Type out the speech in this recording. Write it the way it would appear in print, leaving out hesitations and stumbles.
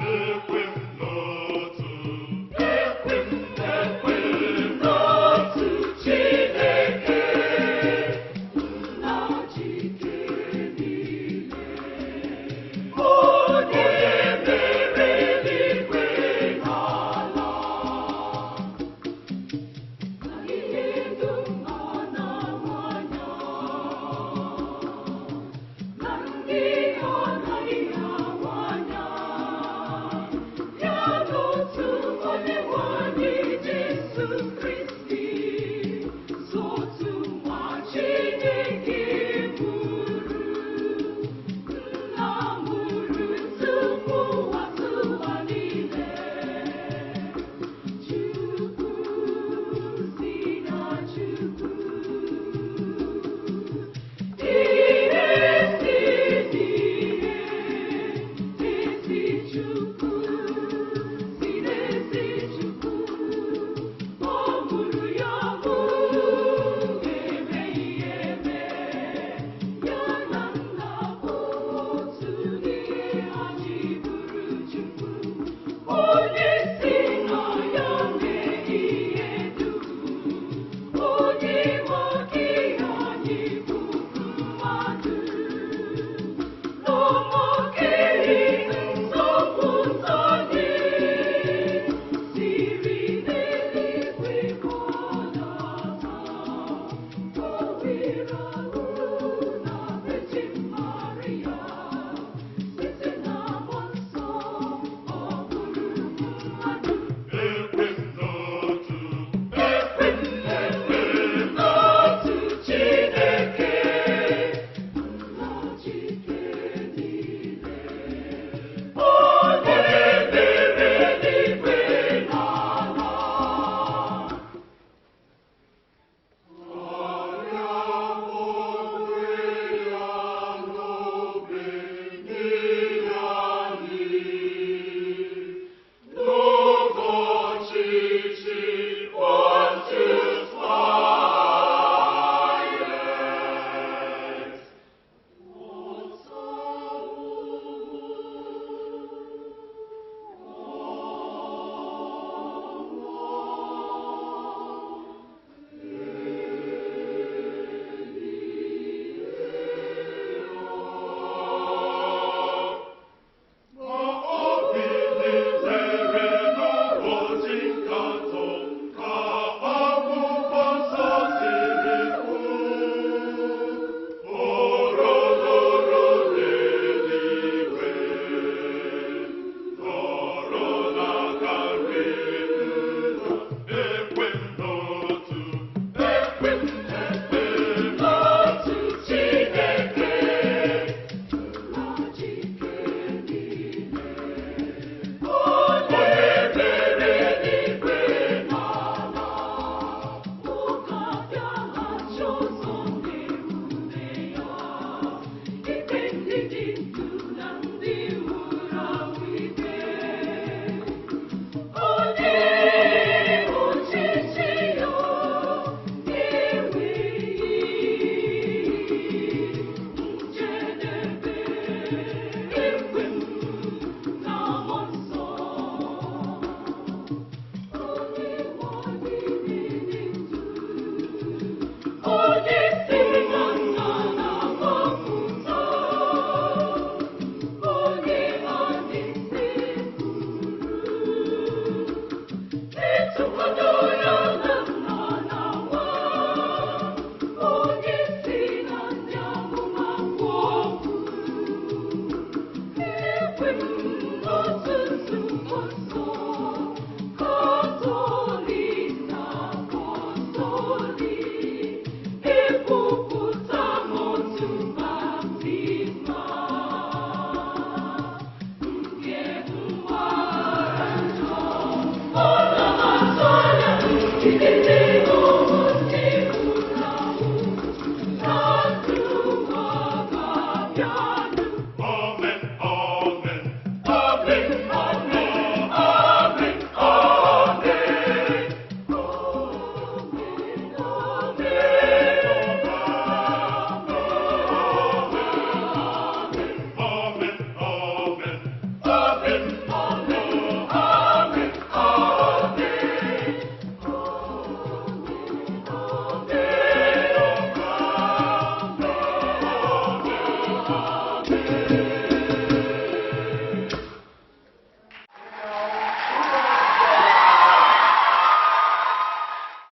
Ekwe m n'otu, Ekwe m, ekwe m n'otu Chineke, Nna Chike niile, onye mere eluigwe na ala, na ihe dum a na-ahụ anya, na ndị anaghị ahụ anya, ya n'otu Onyenwe anyị Jesu Kristi, sotu nwa Chineke mụrụ, nna mụrụ tupu ụwa tụwa niile. Chukwu si na Chukwu, ihe si n'ihe, ezi Chukwu si n'ezi Chukwu, ọ mụrụ ya bụ emeghị eme, ya na nna bụ otu n'ihe ha ji bụrụ Chukwu. Onye si na ya mee ihe dum, onye nwoke anyị bụ mmadụ, n'ụmụkiri nzọpụta gị, siri n'eluigwe gbadata, o were ahụ na Virgin Maria, site na mmụọ nsọ ọ bụrụ mmadụ. Ekwe m n'otu, Ekwe m, ekwe m n'otu Chineke, Nna Chike niile, onye mere eluigwe na ala. Ọrịa onwe ya n'obe n'ihi anyị. N'oge ọchịchị Pontius Pilate, Ma o bilitere n'ụbọchị nke atọ ka akwụkwọ nsọ siri kwu, o rọgoro n'eluigwe, nọrọ n'aka nri Nna. Ekwe m n'otu, Ekwe m, ekwe m n'otu Chineke, Nna Chike niile, onye mere eluigwe na ala, ụka bịaghachi ọzọ n'ebube ya, ikpe ndị dị ndụ na ndị nwụrụ anwụ ikpe. Onye ọchịchị ya enweghị njedebe, ekwe m na mmụọ nsọ, onye nwe anyị dị ndụ, onye si na nna na-agbapụta, onye anyị sekpuru. Ịtụkwado ya na nna na nwa, onye si na ndị amụma kwuo okwu. Ekwe m